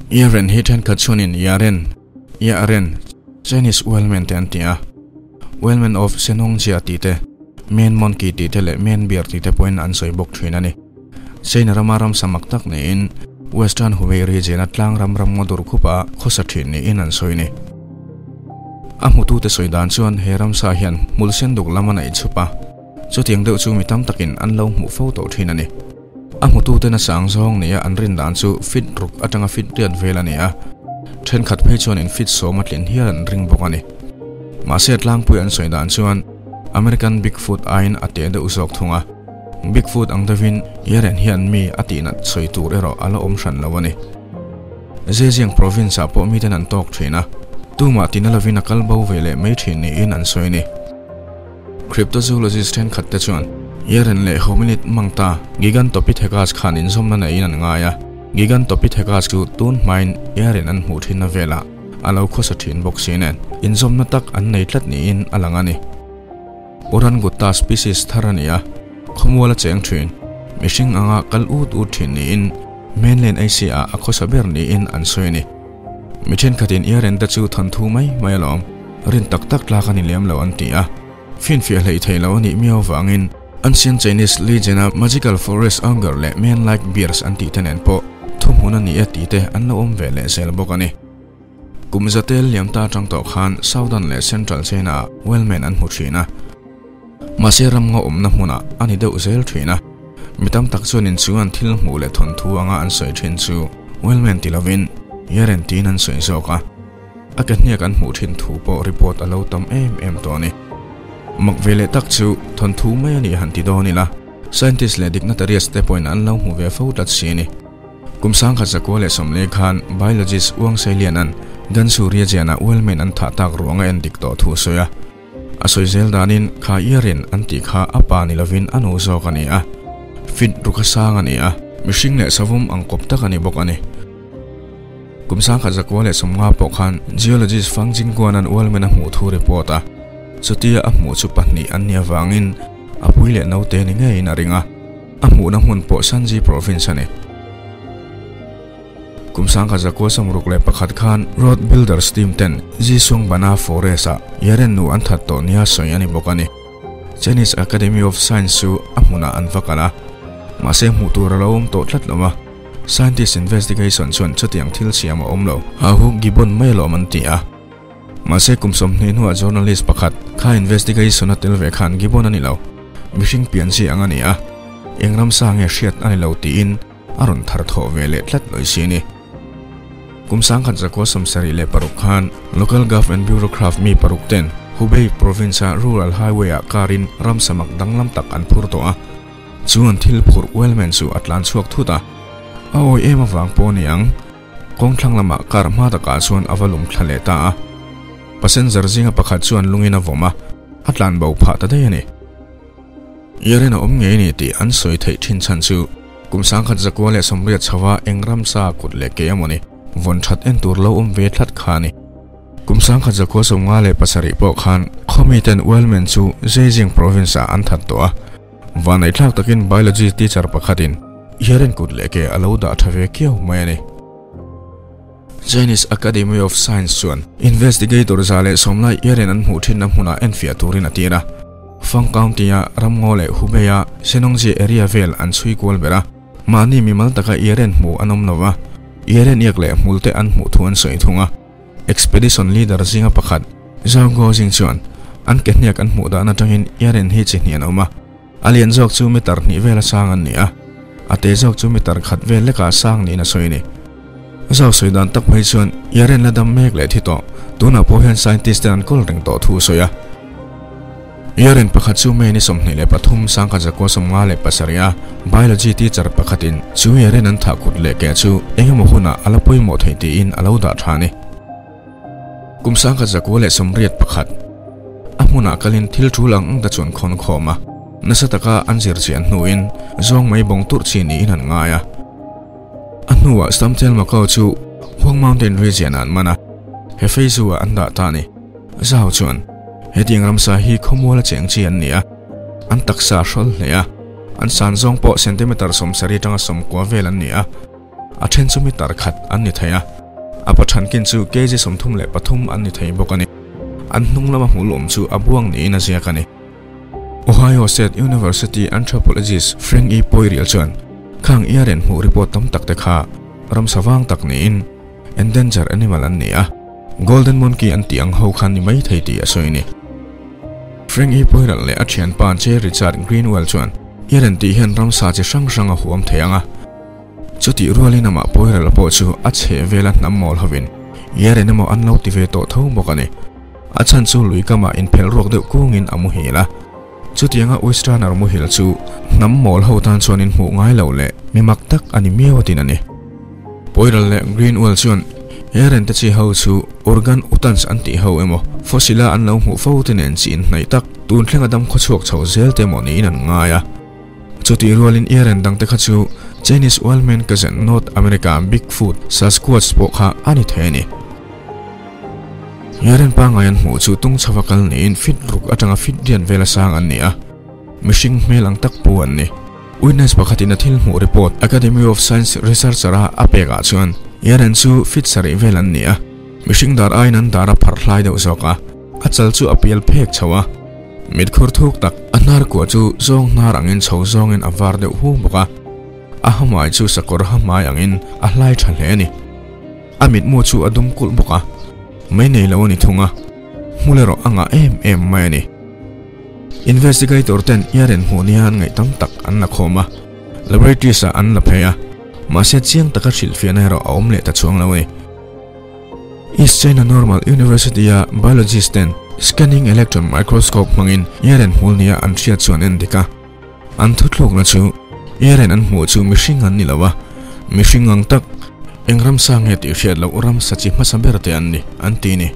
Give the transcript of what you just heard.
Yaren hi thenkhat chuanin Yaren, Yaren, Chinese Wellman te an ti a, Wellman of Senongjia tih te, Man Monkey tih te leh Man Bear tih te pawhin an sawi bawk thin a ni. China rama ramsa mak tak niin Western Hubei region-a tlang ram ram ngaw dur khupa khawsa thin niin an sawi a ni. A hmutute sawi dan chuan he ramsa hian hmul sen duk lam a neih chhup a, chutiang deuh chu mi tam takin an lo hmuh fo tawh thin a ni. A hmututen a sang zawng nia an rin dan chu fit ruk atanga fit riat vel a ni a, thenkhat phei chuanin fit sawm a tlin hial an ring bawk a ni. Mahse tlangpui an sawi dan chuan American Bigfoot aiin a teh deuh zawk thung a, Bigfoot ang deuhin Yaren hian mi a tihnat sawi tur erawh a la awm hran lo a ni. Zhejiang province ah pawh miten an tawk thin a, tumah tina lovin a kal bo ve leh mai thin niin an sawi a ni. Cryptozoologist thenkhat te chuan Yaren leh hominid mang ta Gigantopithecus khan inzawmna neiin an ngai a, Gigantopithecus chu tun hmain Yaren an hmuh thinna velah a lo khawsa thin bawk si nen inzawmna tak an nei tlat niin a lang a ni. Orangutta species thar a ni a, khawmual a cheng thin, mihring anga kal ut ut thin niin mainland Asia-ah a khawsa ber niin an sawi a ni. Mi thenkhatin Iaren te chu thawnthu mai mai alawm, rin tak tak tlak a ni lem lo an ti a, finfiah hleih theih lo a nih miau avangin Ancient Chinese legend-a Magical Forest Auger leh Man-like Bears an tih te nen pawh thuhmun a ni e tih te an lo awm ve leh zel bawk a ni. Kum zatel liam ta atang tawh khan Southern leh Central China-ah Wellman an hmu thin a, mahse ram nga awmna hmunah a ni deuh zel thin a. Mi tam tak chuan inchung an thil hmuh leh thawnthu anga an sawi thin chu Wellman ti lovin Yaren tiin an sawi zawk a, a ke hniak an hmuh thin thu pawh report a lo tam em em tawh a ni. Mak ve leh tak chu thawnthu mai a nih han ti dawn ila, scientist leh dignitaries te pawhin an lo hmu ve fo tlat si a ni. Kum 1911 khan biologist Wang Seilian-a'n Gansu Riajian-ah Wellman an thah tak ruang a en dik tawh thu a sawi a. A sawi zel danin kha Irin an tih kha a pa ni lovin a nu zawk a ni a, fit ruk a sang a ni a, mihring leh savawm ang kawp tak a ni bawk a ni. Kum 1950 pawh khan geologist Fang Jingguan-a'n Wellman a hmuh thu report a, chutia a hmuh chu pahnih an nih avangin a pui leh naute ni ngeiin a ring a. A hmuhna hmun pawh Shanxi province a ni. Kum 1961 khan Road Builders team ten Zisongbana Forest ah Yaren nu an that tawh nia sawi a ni bawk a ni. Chinese Academy of Science chu a hmunah an va kal a, mahse hmuh tur a lo awm tawh tlat lo a, scientist investigation chuan chutiang thil siam a awm lo, hauhuk gibbon mai alawm an ti a. Mahse kum 20 hnuah journalist pakhat kha investigation a tel ve khan gibbon a ni lo, mihring pian chi ang a ni a, eng ramsa nge hriat a ni lo tiin a rawn thar thawh ve leh tlat lawih si a ni. Kum 1976 khan local gov and bureaucraft mi paruk ten Hubei province-a rural highway-ah car-in ramsa mak danglam tak an phur tawh a, chu an thil phurh Wellman chu a tlan chhuak thut a, a awi em avang pawh a ni ang. Kawng thlang lamah car hma takah chuan a va lum thla leh ta a, passenger zinga pakhat chuan lungin a vawm a, a tlan bo phah ta daih a ni. Yaren a awm ngei a ni tih an sawi theih thin chhan chu kum 1980 chhova eng ramsa kut leh ke emaw ni vawn that en tur lo awm ve tlat kha a ni. Kum 1957 pawh khan khawmiten Wellman chu Zhejiang province-ah an that tawh a, Vanneithlak takin Biology teacher pakhatin Yaren kut leh ke a lo dah tha ve kiau mai a ni. Chinese Academy of Science chuan investigator 110 lai Yaren an hmuh thinna hmunah enfiah turin a tir a. Fang County-a Ramngaw leh Hubei-a Shenongji area vel an chhui kual ber a. Mahni mimal taka Yaren hmuh an awm lo va, Yaren iak leh hmul te an hmuh thu an sawi thung a. Expedition leader zinga pakhat, Zhao Guozhing chuan an ke hniak an hmuh dan atangin Yaren hi chi hnih an awm a, a lian zawk chu meter hnih vela sang an ni a, a te zawk chu meter khat vel lekah sang niin a sawi a ni. Zhao sawi dan tak phei chuan Yaren la dam mek leh thi tawh, tunah pawh hian scientist ten an kawl reng tawh thu a sawi a. Yaren pakhat chu May ni 23, 1957 a Biology teacher pakhatin chu Yaren an thah kut leh ke chu engemaw hunah a la pawimawh thei tiin a lo dah tha a ni. Kum 1981 a hmunah kalin thil tul ang ang ta chuan khawn khawm a, nasa taka an zir chian hnuin zawng mai bawng turh chi niin an ngai a. A hnuah Stamtel Macau chu Huang Mountain Region ah an man a, Hefei Zoo ah an dah ta a ni. Zau chuan, Hetiang ramsa hi khawmual a cheng chi an ni a, an taksa a hrawl hle a, an san zawng pawh centimeter 70 atanga 90 vel an ni a, a then chu meter khat an ni thei a. A pa thankin chu kg 33 an ni thei bawk ani. An hnung lama hmul awm chu a buang niin a ziak ani. Ohio State University anthropologist Frank E. Poirier chuan khang iaren hmuh report tam tak te kha ram sawang tak niin endangered animal an ni a. Golden monkey an ti ang ho khan ni mai thei ti a sawi ni. Frank E. Poirier leh a thian pa J. Richard Greenwell chuan iaren ti hian ram sa chi hrang hrang a huam thei anga. Chuti rualin ama Poirier pawh chu a chhe vela hnam mawl hovin iaren emaw an lo ti ve tawh tho bawk ani. A chan chu lui kama in phel ruak deuh kungin a muhil a. Chutianga Westerner muhil chu hnam mawl ho tan chuan in hmuh ngai lo le mi mak tak ani miau tin ani. Poirier leh Greenwell chuan iaren te chi ho chu organ utans an ti ho emaw fossila an lo hmuh fo te nen chi in hnai tak tun thlenga dam khaw chhuak chho zel te maw niin an ngai a. Chuti rualin iaren dang te kha chu Chinese wildman cousin North America Bigfoot Sasquatch pawh kha ani thei ani. Iaren pangai an hmuh chu tung chhawa kal niin fit ruk atanga fit riat vela sang an ni a. Mihring hmel ang tak pu an ni. Witness pakhatin a thil hmuh report Academy of Science Researcher a a pekah chuan iaren chu fit sarih vel an ni a. Mihring dar aiin an dar a pharh hlai deuh zawk a. A chal chu a pial phek chho a. Mit khur thuk tak a hnar kua chu zawng hnar angin chho zawngin a var deuh hu bawk a. A hamai chu sakawr hamai angin a hlai tha hle ani. A mit mu chu a dum kulh bawk a. Mai nei lo ani thung a. Hmul erawh a ngah em em mai ani. Investigator ten iaren hmuh nian ngaih tam tak an la khawm a. Laboratories ah an la phei a. Mahse chiang taka hrilhfiahna erawh a awm leh ta chuang lo ani. East China Normal University a biologist ten scanning electron microscope hmangin iaren hmul nia an hriat chuan en dik a. An thuthlukna chu iaren an hmuh chu mihring an ni lo a. Mihring ang tak eng ram sa nge tih hriat loh ram sa chi hmasa ber te an ni an ti ni.